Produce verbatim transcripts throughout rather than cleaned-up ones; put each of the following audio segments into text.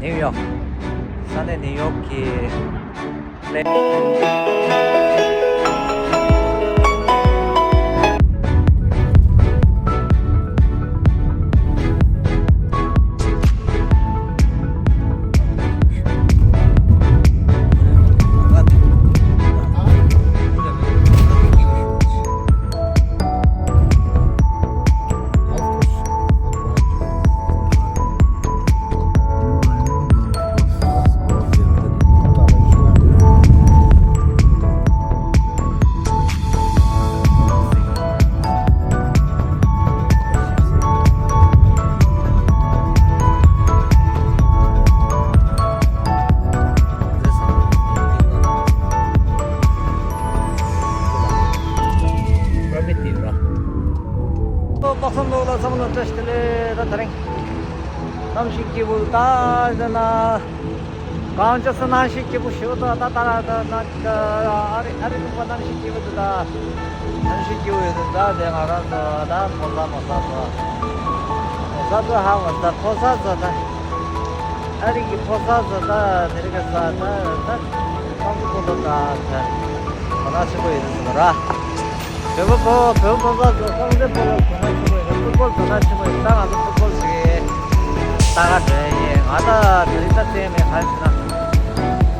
ནིའུ་ཡོག་ས་གནས་ནིའུ་ཡོག་གི་ལོ་དཔག་བསམ་ལོ་ལ་བསམ་བློ་བཀྲ་ཤིས་བདེ་ལེགས། ད་ད་རིང་གནམ་གཤིས་སྐྱིད་པོ། ད་ཟེར་ན་གངས་ལྗོངས་སུ་གནམ་གཤིས་སྐྱིད་པོ་ཞིག་ད་ད་ད་ར་ད་ན་ད་ཨ་རི་ཨ་རི་ལུང་པ་གནམ་གཤིས་སྐྱིད་པོ་འདུག་ད་གནམ་གཤིས་སྐྱིད་པོ་ཡོད་འདུག་ད་དེ་ང་རང་ཚོ་ད་ཕོ་གསར་མོ་གསར་ཚོ་མོ་གསར་ཚོ་ཧ་མ་ད་ཕོ་གསར་ཚོ་ད་ཨ་རི་གི་ཕོ་གསར་ཚོ་ད་དེ་རིང་ག་ས་ད་ད་ཁང་གི་ཕོ་ལོ་ད་ད་ང་རང་ཆེན་པོ་ཡོད་འདུག་ཟེར་ར། བོད་པ་ཕོ་བོད་པ་ཕོ་གསར་ཚོ་ཧྥུ་ཊི་བོལ་དོ་སྣང་ཆེན་པོ་ཡོད། ཧྥུ་ཊི་བོལ་དོ་སྣང་ཆེན་པོ་ཡོད། ད་ང་ཚོ་ཧྥུ་ཊི་བོལ་ཞིག་ལྟ་ག་འགྲོ་ཡ་ཡིན། ང་ད་དེ་རིང་ད་རྩེད་མེད་ག་རེ་ཟེར་ན་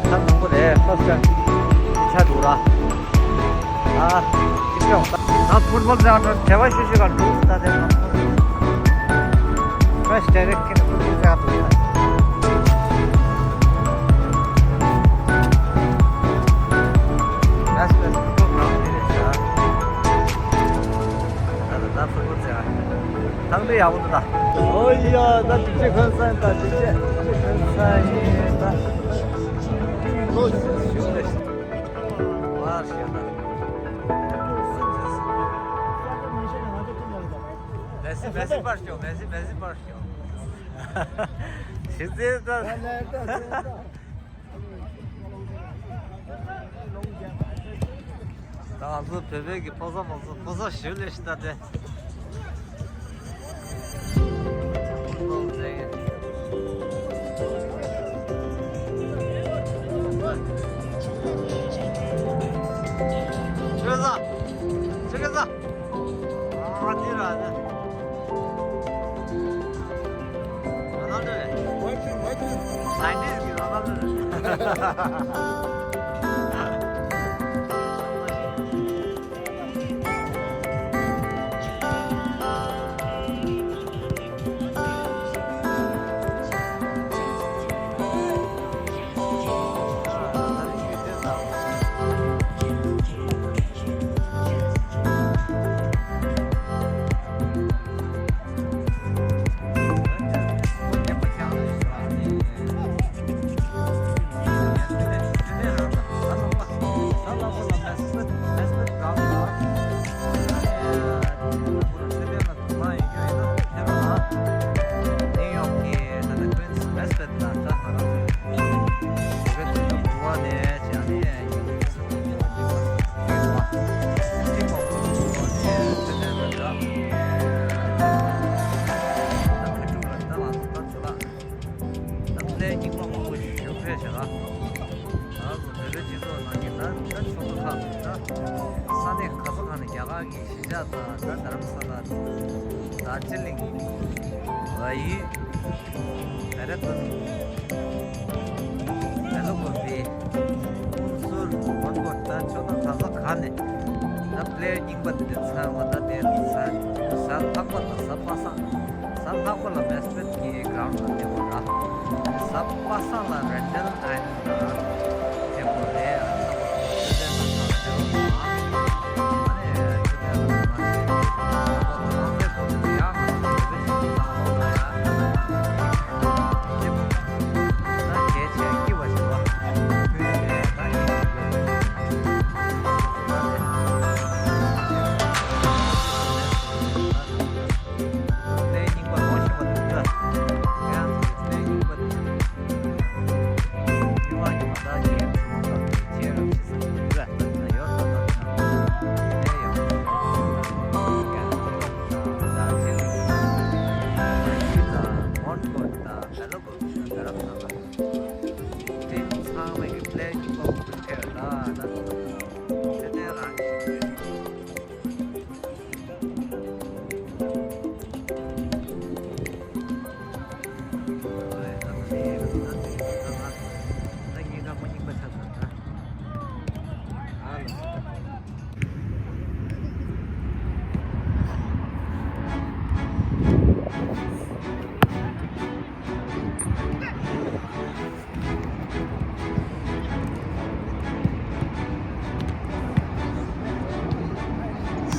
ད་མང་པོ་རེད། ཧྥ་སི་ཊི་ཆ་འདུག་ར། ཨ་ཅི་ཀྱང་ད་ཧྥུ་ཊི་བོལ་རྩེད་ག་འགྲོ་བྲེལ་བ་ཤུགས་ཤུགས་ག་འགྲོ་ད་དེ་ང་ཚོ་ཕ་སི་ཊི་ཌའི་རེག་ཊི་ཧྥུ་ཊི་བོལ་རྩེད་ག་འགྲོ་ད། ལས་ལས་ཧྥུ་ཊི་བོལ་གྲོགས་དེ་རེད་ཤག་ད་ད་ད་ཕུར་བུ་ཙེ་ཨ། ཐང་དེ་ཡག་པོ་འདུག་ད། ཨོ་ཡ་ད་ཅི་ཅི་ཁོན་སང་ད་ཅི་ཅི་ཅི་ཁོན་སང་ཡིན་ད། ལོ་ཞིག་ཞིག་རེད། བར་ཞེ་ད། མེ་སི་མེ་སི་པར་ཤོག་མེ་སི་མེ་སི་པར་ཤོག་ཞིག་རྩེ་ད། ད་ང་ཚོ་བོད་པའི་གི་ཕོ་གསར་མོ་གསར་ཕོ་གསར་ཞིག་ལས་ཤི་ད་དེ། ཆོས་ས། ཆོས་ས། ཨ་དེ་ར་ནི། Scientist གི་རོ་ལ་ལ། ད་ལྟའི་རྙིང་པ་མང་པོ་ཞིག་ཕེབས་བྱས་ལ། ང་ཚོ་བོད་པའི་སྤྱི་ཚོགས་ནང་གི་ད་ད་ཆོས་ཚོགས་ཁག་ད་ས་གནས་ག་ཚོད་གང་ནས་རྒྱ་གར་གྱི་གཞིས་ཆགས་དང་ད་རྡ་རམ་ས་ལ། དར་ཇི་ལིང་། ཝ་ཡུ། ཌེ་ར་ཌུན། བེ་ལ་ཀོ་ཕི། ཀུན་སུར། མོན་གྷོ། ད་ཆོས་ཚོགས་ག་ཚོད་གང་ནས་ད་པི་ལེ་ཡར་རྙིང་པ་འདི་འདྲ་ཚང་མ་ད་དེ་ཚང་གཟའ་ལྷག་པ་དང་གཟའ་པ་སངས། གཟའ་ལྷག་པ་ལ་མེ་སི་པེད་ཀྱི་གྷ་རའུན་ཌི་ལ་བསྡད་དགོས་ར། གཟའ་པ་སངས་ལ་རེན་ཌལ་ཨའི་ལེན་ཌི་ལ་བསྡད་དགོས་རེད། ཨ་ནི་ཚང་མ་ཆོས་དད་ལ་མ་བྱེད་རོགས་གནང་། ཨ་ནི་ཆོས་དད་ལ་མ་བྱེད་རོགས་གནང་། ད་གལ་ཆེ་སྐྱིད་པ་ཞིག་ལ་ཕུལ་ནས་ད་ཡིན་ཞིག་ཡོད། ལས་རྙིང་པ་ལོངས་ཤིག་པ་དེ་འདྲ། ཡང་ལས་རྙིང་པ་དེ་འདྲ།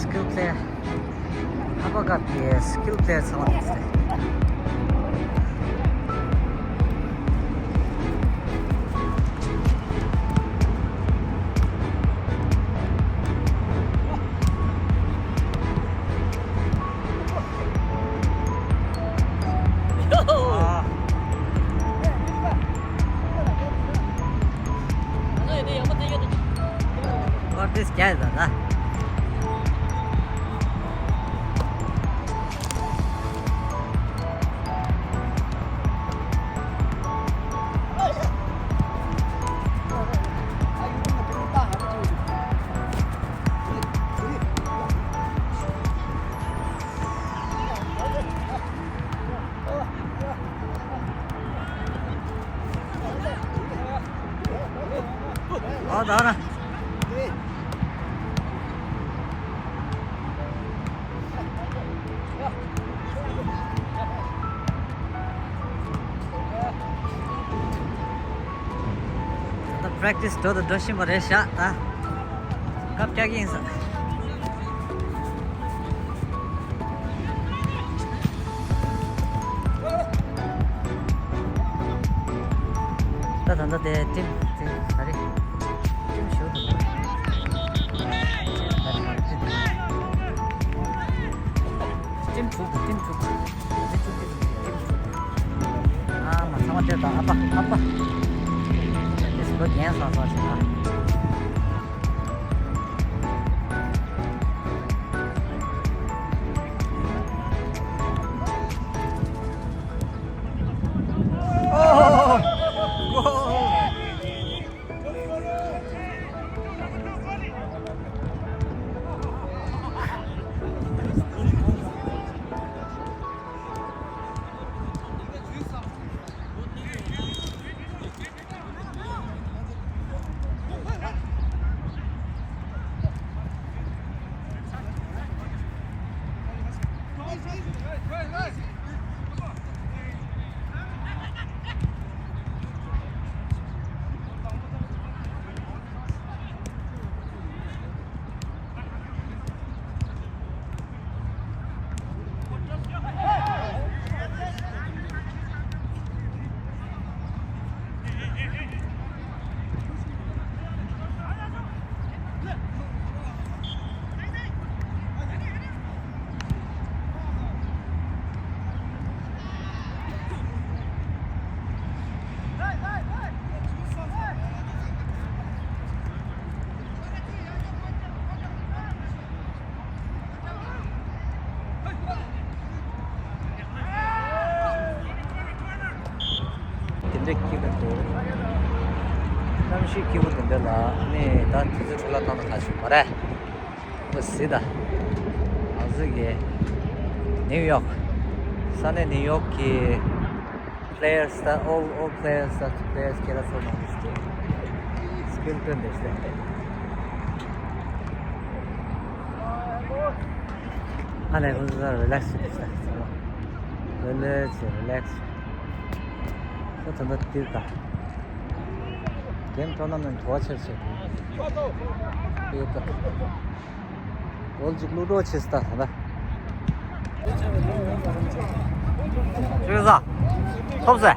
Skill player. ཧ་པ་ག་པའི་skill player ཚང་མ་དེ། What is Canada? ཨ་ད་ར། ད་practice་འགྲོ་དང་འགྲོ་བཞིན་པ་རེད་ཤག་ད་སྐབས་རྒྱག་གི་ཡིན་ས། ད་ད་ལྟ་དེ་team་དེ་ག་རེ། team་ཞུ་དང་། team་དྲུག་དང་team་དྲུག་ཨ་མ་ཚང་མ་དེ་དང་ཨ་ཕ་ཨ་ཕ། དེ་སུ་རྒན་སང་སང་ཞིག་ཨ། དེ་འདྲ་སྐྱིད་པོ་འདུག་གནམ་གཤིས་སྐྱིད་པོ་དེ་འདྲ་ལ་ནི་ད་དུས་ཚོད་འཕྲོ་བརླག་བཏང་ན་ཁ་ཤས་མ་རེད། ཨོ་ཟི་ད། ང་ཚོ་གི་ནིའུ་ཡོག་ས་གནས་ནིའུ་ཡོག་གི players ད་all all players ད་players སྐད་ལ་ཚོ་མང་པོ་ཞིག་འདུག skill སྟོན་པའི་ཞིག་ཨ་ནེ་ཁོང་ཚོ་relax བྱེད་དུས་ས་ཚང་མ་ལོས་ལོས་བྱེད་relax བྱེད། ཁོ་ད་ལྟ་དེར་ད་game tournament་དོ་ཆེར་བྱེད་དུས་ཡོད་ད། འོལ་ཅིག་བླུག་འགྲོ་བྱེད་ད་ད་ལྟ། ཅི་རེད་ཟ། ཐོབ་ཟེ།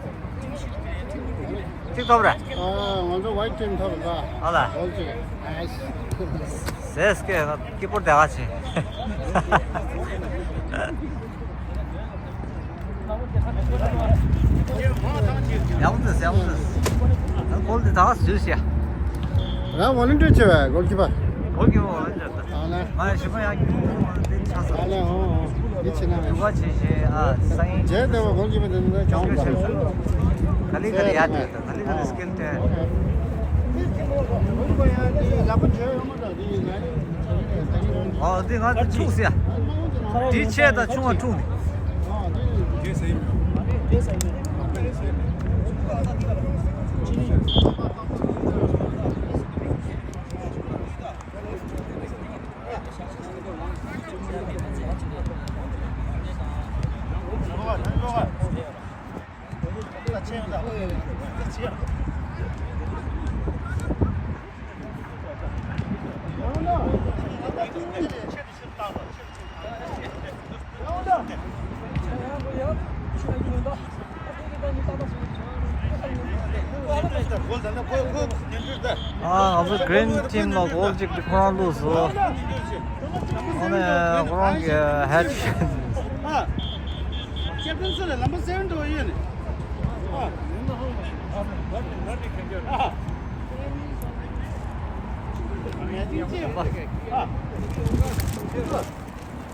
གཅིག་ཐོབ་རེད། ཨ་ང་ཚོ་white team་ཐོབ་ད། ཨ་ལ། འོལ་ཅིག་ཨེ་ཟེ་སྐད་ང་ཀི་པོར་དེ་ག་ཆེ། ཡག་པོ་འདུག་ཡག་པོ་འདུག་ཨ་goal་དེ་ད་ག་སུས་ཤེས། ང་volunteer་བྱས་པས་goalkeeper། goalkeeper་volunteer་ད། ཨ་ལས། ང་ཡང་ཞིབ་པོ་ཡང་ཡུལ་དེ་ཆགས་སོང་། ཨ་ལས་ཨོ་ཨོ་འདི་བྱེད་ན་རྒྱུ་ག་བྱེད་བྱེད་ཨ་སང་ཉིན་རྗེས་བདེ་བ་goalkeeper་དེ་ནི་གྱོང་ཆེ་ཆེ་ཆེ། ག་ལི་ག་ལི་ཡ་དེ་ག་ལི་ག་ལི་skill་དེ། ཨོ་འདི་ང་ཚོ་འཁྲུག་ཟེར། འདི་ཆེ་དང་ཆུང་བ་འཁྲུག་ནི། ཨ་ང་ཚོ་green team་ལ་goal་གཅིག་ཁོ་རང་བླུགས་སོང་། ཨ་ནི་ཁོ་རང་གི་head ཨ། ཁྱེད་ཀུན་སུ་ལ་ལམ་པ་སེ་བན་འགྲོ་ཡོད་ནི།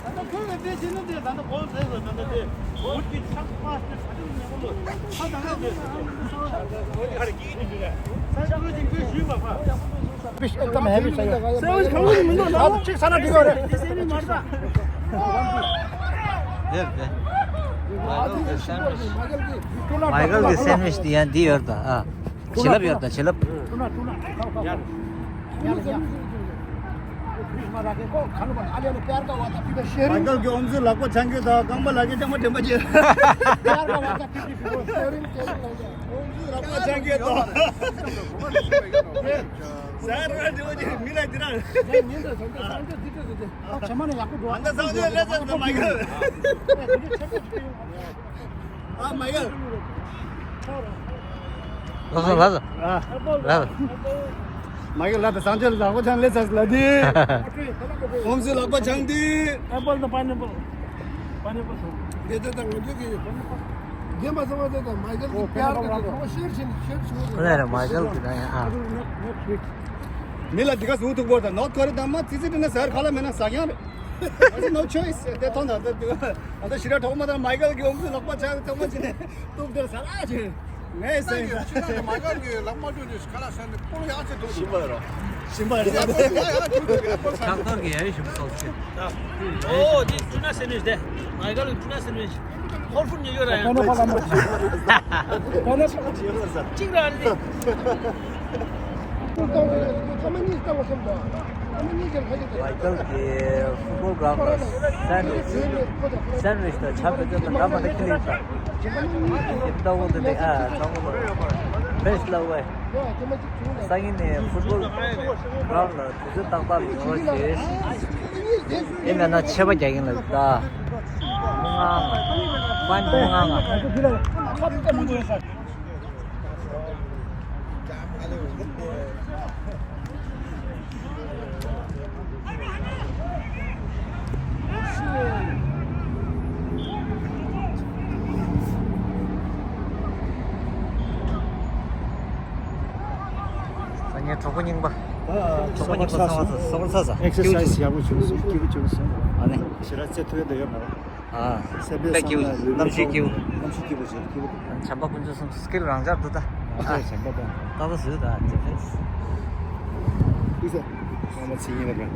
ཨ། ད་ལྟ་ཁོས་ལ་དེ་བྱེད་ན་དེ་ད་ལྟ་གོ་ཟེར་ཟེར་ད་ལྟ་དེ་འུར་གྱི་ཚགས་པ་དེ་ཚ་དྲོད་མེད་པ་ལོ། ཚ་དང་ལ་དེ་ཚ་དྲོད་ཀྱི་ཁོས་ཞུས་པ་ཕ། དེར་དེ། མའི་ཀལ་གྱི་སེན་ཝིཆ། མའི་ཀལ་གྱི་སེན་ཝིཆ་དེ་ཡང་འདི་ཡོད་ད། ཨ། བྱིན་རླབས་ཡོད་ད་བྱིན་རླབས། མའི་ཀལ་གྱི་ཨོམ་ཟི་ལག་པ་འཆང་གི་ད་རྐང་པ་ལག་གི་ཅང་མ་དྲན་པ་ཅི། ཨོམ་ཟི་ལག་པ་འཆང་གི་ད། ཟ་ར་འདི་བ་ཅི་མི་ལ་འདི་ར། ཨ་ད་སང་ཉིན་ལས་ཚར་ད་མའི་ཀལ། ཨ་མའི་ཀལ། ལགས་སོ་ལགས་སོ། ཨ། ལགས་སོ། མའི་ཀལ་ལགས་ད་སང་ཉིན་ལག་པ་འཆང་ལས་ཚར་ལ་དེ། ཨོམ་ཟི་ལག་པ་འཆང་དེ། ཨེ་པལ་དང་པའི་ནེ་པལ། པའི་ནེ་པལ་སོང་། དེ་ལྟ་ད་ང་ཚོ་གི་རྒན་པ་ཚོ་བ་ཚོ་དང་མའི་ཀལ་གྱི་པེར་གྱི་ཚོ་ཤེར་བྱས་ནས་ཤེར་བྱུང་། ཁོ་ན་རེ་མའི་ཀལ་གྱི་ད་ཡང་ཨ། མི་ལ་འདི་ག་ཟུག་ཐུག་པོ་དང་ནོར་ཐ་ཀོ་རི་ཡ་དང་མ་ཙི་ཙི་དེ་ན་ཟ་ཡར་ཁ་ལ་མེད་ན་ཟ་རྐྱང་རེད། ཨ་ཙི་no choice དེ་ཐོན་ད་ད་དེ་ད་ཞི་ར་གྲོགས་མ་དང་མའི་ཀལ་གྱི་ཨོམ་ཟི་ལག་པ་འཆང་ཐོག་མ་ཅི་ནས་ཐུག་དེར་ཟ་ར་ཅི། ངས་ཟེར་ད་ཡོད་ཕྱི་ནང་གི་མའི་ཀལ་གྱི་ལག་མ་བཀྲུས་ནས་ཁ་ལག་ཟ་ནས་སྤོ་ལོ་ཡག་ཅིག་འདུག་ཞིམ་པ་རེད། ཞིམ་པ་རེད། ཡག་ཡག་འདུག་ཨེ་པལ་ཟ། ཁྲག་ཐོག་གི་ཡ་ཡོད་ཞིམ་པོ་སོགས་ཤིག་ཨོ་དེ་ཊུ་ན་སེན་ཝིཆ་དེ། མའི་ཀལ་གྱི་ཊུ་ན་སེན་ཝིཆ། ཧོལ་ཕུཌ་ཉོ་ཡོད་ར་ཡང་། པེ་ནེ་པལ་ལ་མ། པེ་ནེ་པལ་གཅིག་ར་རེད། ཐ་མ་གཉིས་བཏང་བ་སོང་ད། ཐ་མ་གཉིས་ཀྱང་ཁ་ཤས་དང་། མའི་ཀལ་གྱི་ཕུཊ་བོལ་གྲའུན་ཌ་ལ་སེན་ཝིཆ། སེན་ཝིཆ་དང་ཆབ་ཏུ་ཅན་དང་འདྲ་མ་འདྲ་ཁྱི་ལིག་དང་། ཡིན་ལྟ་བུ་དེ་འདྲ་ཨ་ཚང་མ་ལ་བེ་སི་ལབ་བས། སང་ཉིན་ནས་ཕུཊ་བོལ་གྲའུན་ཌ་ལ་དུས་ཚོད་ཏག་ཏག་ལ་ཡོང་བ་བྱེད། ཡིན་མེད་ན་ཆད་པ་རྒྱག་གིན་ལ་ད། མི་ང་ང་། པན་མི་ང་ང་། ངའི་གྲོགས་པོ་རྙིང་པ། གྲོགས་པོ་རྙིང་པ་ཚང་མ་སོ་སོར་ས་ས་ཨེག་སར་སའི་ཟ་ཡག་པོ་བྱུང་སོང་། སྐྱིད་པོ་བྱུང་སོང་། ཨ་ནི་ཞེ་དྲག་རྩེད་ཐུབ་ཡ་ད་ཡོད་མ་རེད། ཨ། སེམས་པའི་དཔེ་སྐྱིད་པོ་བྱུང་། གནམ་གཤིས་སྐྱིད་པོ། གནམ་གཤིས་སྐྱིད་པོ་བྱུང་། སྐྱིད་པོ་འདུག་བྱམས་པ་ཕུན་ཚོགས་གསུམ་སི་ཀིལ་རང་འཇགས་འདུག་ད། ཨ་བྱམས་པ་དང་། ཏག་ཏག་བཟོས་ད་ཅི་ཕེས། ཨི་ས། ང་མ་ཚིག་ཡིན་ལ་ར།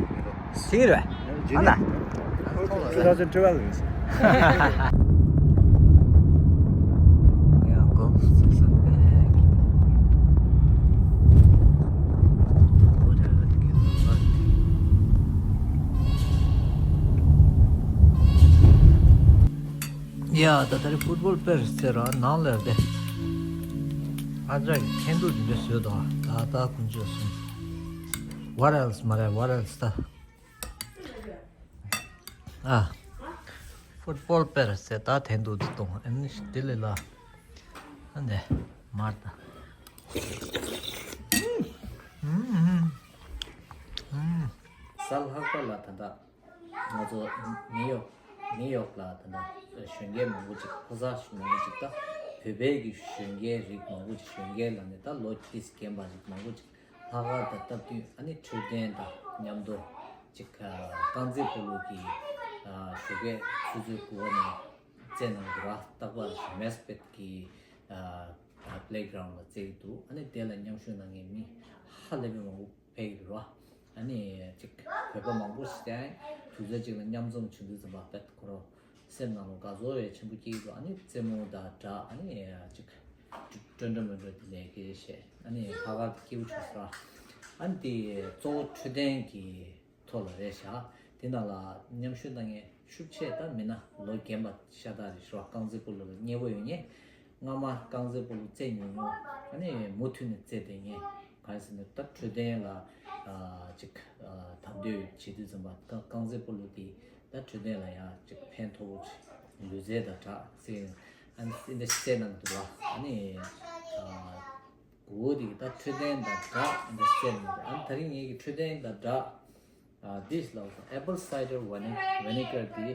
ཚིག་རེད། ཨ་ན། two thousand twelve རེད། ཡ་ད་ད་རེས་ཕུཊ་བོལ་དཔེར་ཟེར་ར་ནང་ལ་བསྡད། ཨ་ཅག་གིས་འཐེན་ཐུག་འདི་འདྲ་བཟོས་འདུག་ད་ད་དཀོན་མཆོག་གསུམ། What else མ་རེད། What else ད། ཨ། ཕུཊ་བོལ་དཔེར་ཟེར་ད་འཐེན་ཐུག་འདི་གཏོང་། ཨ་ནི་ལྡི་ལི་ལ། ཨ་ནི་མར་ད། ཨུམ་ཨུམ་ཨུམ། གཟའ་ལྷག་པ་ལ་ད་ལྟ་ང་ཚོ་ནིའུ་ཡོག་ནིའུ་ཡོག་ལ་ད་ལྟ་གཞོན་སྐྱེས་མང་པོ་ཅིག་ཕོ་གསར་མང་པོ་ཅིག་ད་བོད་པའི་གི་གཞོན་སྐྱེས་རིགས་མང་པོ་ཅིག་གཞོན་སྐྱེས་ལ་ནི་ད་ལོ་ཏིས་རྒན་པ་རིགས་མང་པོ་ཅིག་ལྷག་དཀར་དང་སྟབས་བསྟུན་ཨ་ནི་འཕྲོད་བསྟེན་དང་མཉམ་དུ་ཅིག་རྐང་རྩེད་སྤོ་ལོ་གི་ཞོགས་ཀས་ཆུ་ཚོད་དགུ་པ་ནས་རྩེད་གནང་གི་ར། རྟག་པར་མེ་སི་པེད་ཀྱི་པ་ལེ་གྷ་རའུན་ཌ་ལ་རྩེ་གི་འདུག་ཨ་ནི་དེ་ལ་མཉམ་ཞུགས་གནང་མཁན་མི་ཧ་ལས་པའི་མང་པོ་ཕེབས་ཀྱི་རེད་བ། ཨ་ནི་ཅིག་ བོད་པ་མང་པོ་ཞིག་ཀྱང་དུས་ཚོད་གཅིག་ལ་མཉམ་འཛོམས་བྱུང་དུས་ཙམ་པ་དཔེ་ཁོ་རང་སེམས་ནང་ལ་དགའ་ཚོར་བའི་ཆེན་པོ་སྐྱེ་གི་འདུག་ཨ་ནི་རྩེད་མོ་དང་སྦྲགས་ཨ་ནི་ཅིག་སྤྲོ་འདྲ་མི་འདྲ་དེ་ནས་སྐད་ཆ་བཤད། ཨ་ནི་ལྷག་དཀར་དེ་སྐྱིད་པོ་བྱུང་སོང་ར། ཨ་ནི་དེ་གཙོ་བོ་འཕྲོད་བསྟེན་གྱི་ཐོག་ལ་རེད་ཤག་དེ་ནང་ལ་མཉམ་ཞུགས་གནང་མཁན་ཤུགས་ཆེ་ད་མི་སྣ་ལོ་རྒན་པ་ཤ་སྟག་རེད་ཤག་རྐང་རྩེད་སྤོ་ལོ་ལ་མཉེས་པོ་ཡོད་མཁན། སྔ་མ་རྐང་རྩེད་སྤོ་ལོ་རྩེད་མྱོང་མྱོང་། ཨ་ནི་མུ་མཐུད་ནས་རྩེད་བསྡད་མཁན། གང་ཡིན་ཟེར་ན་ད་འཕྲོད་བསྟེན་ལ་ཨ་ཅིག་ཨ་དམ་དོད་བྱེད་དུས་ཙམ་པ་རྐང་རྐང་རྩེད་སྤོ་ལོ་དེ་ད་འཕྲོད་བསྟེན་ལ་ཡང་ཅིག་ཕན་ཐོགས་པོ་ཅིག་ལུས་རྩལ་དང་སྦྲགས་ཟེར། ཨ་ནི་འདི་འདྲ་རྩེད་གནང་གི་འདུག་ལ། ཨ་ནི་ཨ་གོ་བོ་དེ་གི་ད་འཕྲོད་བསྟེན་དང་སྦྲགས་འདི་འདྲ་རྩེད་གནང་གི་འདུག་ཨ་ནི་ད་རིང་ངེད་ཀྱི་འཕྲོད་བསྟེན་དང་སྦྲགས་ཨ་འདི་ལ་apple cider vinegar དེ་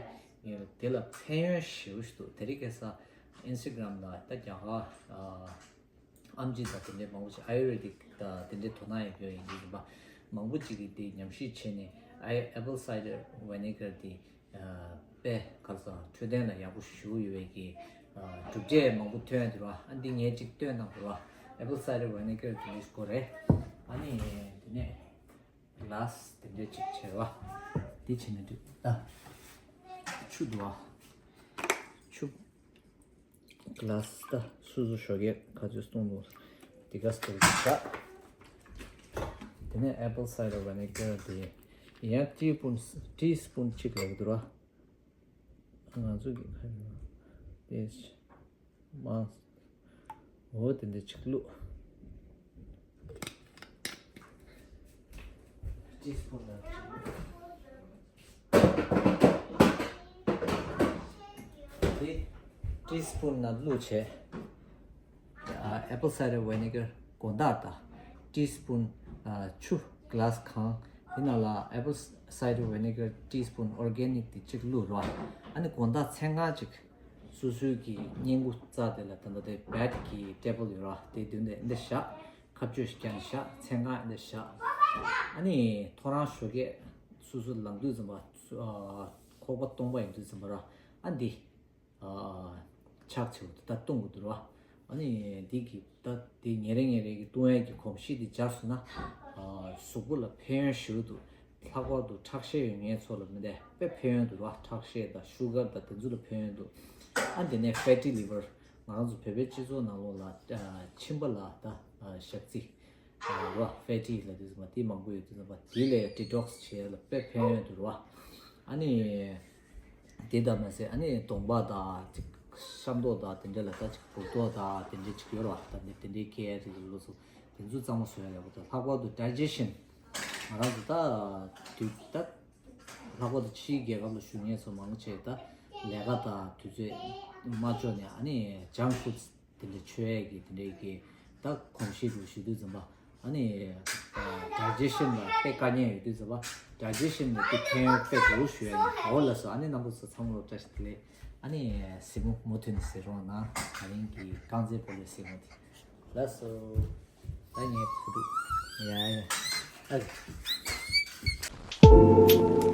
དེ་ལ་ཕན་ཡོན་ཞེ་པོ་ཞིག་འདུག་དེ་རིང་ཁ་སང་Instagram ལ་ད་རྒྱ་གར་ཨ་ཨེམ་ཆི་དང་དེ་འདྲའི་མང་པོ་ཞིག་Ayurvedic དང་དེ་འདྲའི་དོ་སྣང་ཡོད་མཁན་ཡིན་གྱི་ཡིན་པ། མང་པོ་ཅིག་གིས་དེ་ཉམས་ཞིབ་བྱས་ནས་ཨ་apple cider vinegar དེ་ཨ་དཔེ་ག་རེ་ཟེར་འཕྲོད་བསྟེན་ལ་ཡག་པོ་ཞེ་པོ་ཡོད་པའི་གི་ཨ་གྲུབ་འབྲས་མང་པོ་ཐོན་ཡོད་ར། ཨ་འདི་ངས་ཅིག་སྟོན་གནང་དགོས་ར། apple cider vinegar དེ་འདྲའི་སྐོར་རེད། ཨ་ནི་དེ་ནས་glass དེ་འདྲའི་ཅིག་བྱས་ར། འདི་བྱས་ནས་འགྲིག་ད་ཆུ་འདུག་ཨ་ཆུ། glass ད་སོ་སོ་ཞོགས་ཀས་ག་ཚོད་བཏུང་འདུག་དེ་ག་སྟེར་གི་བཞག་དེ་ནས་apple cider vinegar དེ་ཡང་teaspoon teaspoon གཅིག་ལབ་འདུག་ར། ང་ཚོ་གི་ཁ་ཡོད་དེ་མང་འོ་དེ་འདྲ་གཅིག་བླུགས། teaspoon ལ་གཅིག་བླུགས། དེ་teaspoon ནང་བླུགས་བྱས། ཨ་apple cider vinegar དགོང་དག་དང་teaspoon ཨ་ཆུ་glass གང་དེ་ནང་ལ་apple cider vinegar teaspoon organic དེ་གཅིག་བླུགས་རོགས། ཨ་ནི་དགོང་དག་མཚན་གང་ཅིག་སོ་སོའི་གི་སྔས་མགོ་རྩ་དེ་ལ་ད་ལྟ་དེ་bed གི་table ཡོད་ར་དེ་མདུན་དེ་འདི་བཞག་ཁ་གཅོད་ཞིག་ཀྱང་བཞག་མཚན་གང་འདི་བཞག་ཨ་ནི་ཐོ་རངས་ཞོགས་ཀས་སོ་སོ་ལངས་དུས་ཙམ་པ་ཨ་ཁོག་པ་སྟོང་པ་ཡིན་དུས་ཙམ་པ་ར་ཨ་འདི། ཕྱག་ཆེ་བོ་དེ་ད་བཏུང་གི་འདུག་ར། ཨ་ནི་འདི་གི་ད་དེ་ཉིན་རེ་ཉིན་རེ་གི་བཏུང་ཡས་ཀྱི་གོམས་གཤིས་དེ་སྦྱར་སོང་ན་གཟུགས་པོ་ལ་ཕན་ཡོན་ཞེ་པོ་འདུག་ལྷག་པར་དུ་ཁྲག་ཤེད་ཡོད་མཁན་ཚོ་ལ་མི་འདྲ་དཔེ་ཕན་ཡོན་འདུག་ར། ཁྲག་ཤེད་དང་sugar དང་དེ་ཚོ་ལ་ཕན་ཡོན་འདུག་ཨ་དེ་ནས་fatty liver ང་རང་ཚོ་བོད་པའི་སྤྱི་ཚོགས་ནང་ལོགས་ལ་མཆིན་པ་ལ་ད་ཞག་རྩི། རོ་fatty ལ་དུས་ཙམ་པ་དེ་མང་པོ་ཡོད་དུས་ཙམ་པ་དེ་ལས་detox བྱེད་ཡ་ལ་དཔེ་ཕན་ཡོན་འདུག་རོ། ཨ་ནི་དེ་ལྟར་མ་ཟད་ཨ་ནི་གདོང་པ་དང་ཅིག་ཤ་མདོག་དང་དེ་འདྲ་ལ་ད་ཅིག་བུར་ཏོག་དང་དེ་འདྲ་ཅིག་ཡོད་རོ། ད་ནི་དེ་འདྲའི་སྐད་རིགས་ལོ་སོ་དེ་ཚོ་གཙང་མ་བཟོ་ཡ་ཡག་པོ་དང་ལྷག་པར་དུ་digestion ང་རང་ཚོ་ད་དུས་ད་ལྷག་པར་དུ་ཕྱིའི་རྒྱལ་ཁབ་ལ་བཞུགས་མཁན་ཚོ་མང་ཆེ་ད་ལས་ཀ་དང་དུས་ཚོད་མ་ལྕོགས་ནས་ཨ་ནི་junk foods དེ་འདྲའི་མཆོད་ཡས་ཀྱི་དེ་འདྲའི་གི་ད་གོམས་གཤིས་འདུག་ཞུ་དུས་ཙམ་པ་ཨ་ནི་digestion ལ་དཔེ་དཀའ་ངལ་ཡོད་དུས་ཙམ་པ་digestion ལ་དེ་ཕན་ཡོན་དཔེ་འདུག་ཞུ་ཡ་ཡིན། འོ་ལགས་སོ། ཨ་ནི་རྣམ་པ་ཚོ་ཚང་མ་ལ་བཀྲ་ཤིས་བདེ་ལེགས། ཨ་ནི་གཟིགས་མོ་མུ་མཐུད་ནས་གཟིགས་རོགས་གནང་། ད་རིང་གི་རྐང་རྩེད་སྤོ་ལོའི་གཟིགས་མོ་དེ་ལགས་སོ། ད་ངས་ཕུ་དུ་ཡ་ཡ་ཨ།